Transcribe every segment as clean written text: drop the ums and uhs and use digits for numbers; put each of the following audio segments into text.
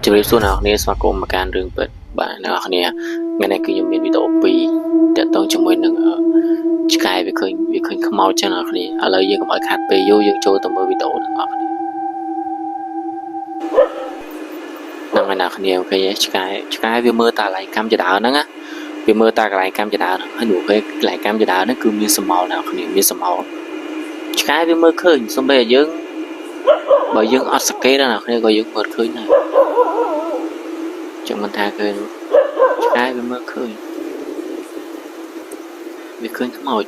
ជម្រាបសួរអ្នកនរគ្នាស្វាគមន៍មកកាន់រឿងពិតបាទអ្នកនរគ្នាថ្ងៃនេះគឺខ្ញុំមានវីដេអូពីរតាក់ទងជាមួយនឹងឆ្កែវាឃើញវាឃើញខ្មោចចឹងអ្នកនរគ្នាឥឡូវយើងកុំឲ្យខាតពេលយូរយើងចូលទៅមើលវីដេអូទាំងអស់គ្នាហ្នឹងហើយអ្នកគ្នាឃើញទេឆ្កែឆ្កែវាមើលតាកន្លែងកម្មចដើហ្នឹងណាវាមើលតាកន្លែងកម្មចដើហ្នឹងហើយនោះពេលកន្លែងកម្មចដើហ្នឹងគឺមានសមោលអ្នកគ្នាមានសមោលឆ្កែវាមើលឃើញសំបីយើងបើយើងអត់សង្កេតណាអ្នកគ្នាក៏យើងមើលឃើញដែរចឹងមិនថាឃើញឆ្កែវាមើលឃើញវាឃើញខ្មោច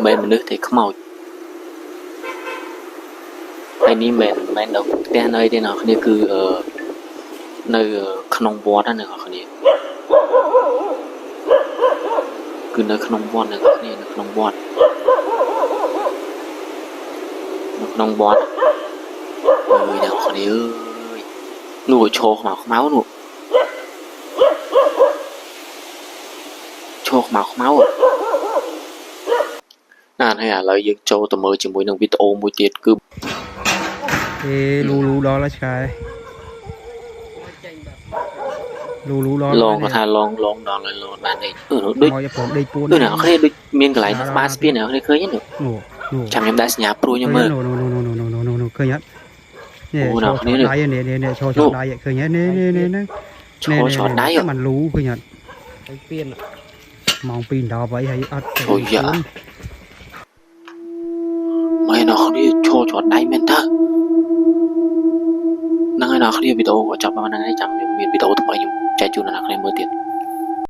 មិនមនុស្សទេខ្មោចហើយនេះមិនមែននៅផ្ទះនៅទេអ្នកគ្នាគឺនៅក្នុងវត្តណាអ្នកគ្នាគឺនៅក្នុងវត្តអ្នកគ្នានៅក្នុងវត្តនៅក្នុងវត្តអើយអ្នកគ្នាអើយនោះឈរខ្មៅខ្មៅនោះឈរខ្មៅខ្មៅណាហើយឥឡូវយើងចូលទៅមើលជាមួយនឹងវីដេអូមួយទៀតគឺ េលូលូដល់ហើយឆ្កែលូលូដល់ ឡងគាត់ថាឡងឡងដល់ហើយឡងបានអីដូច មកព្រមដេកពួន ដូចអ្នកគ្នាដូចមានកន្លែងក្បាលស្ពានអ្នកគ្នាឃើញទេ នោះ ចាំខ្ញុំដាក់សញ្ញាព្រួយខ្ញុំមើល នោះនោះនោះនោះនោះនោះឃើញអត់នេះឈរដៃនេះនេះឈរដៃឃើញទេនេះនេះនេះហ្នឹង ឈរឆដៃ มันលូឃើញអត់ ហើយពៀន ម៉ោង2:10ហើយអត់ អូយ៉ាម៉ែអ្នកគ្នាឈរឆដៃមែនតើហ្នឹងហើយអ្នកគ្នាវីដេអូក៏ចប់ប៉ុណ្្នឹងហើយចាំខ្ញុំមានវីដេអូថ្មីខ្ញុំចែកជូនអ្នកគ្នាមើលទៀត។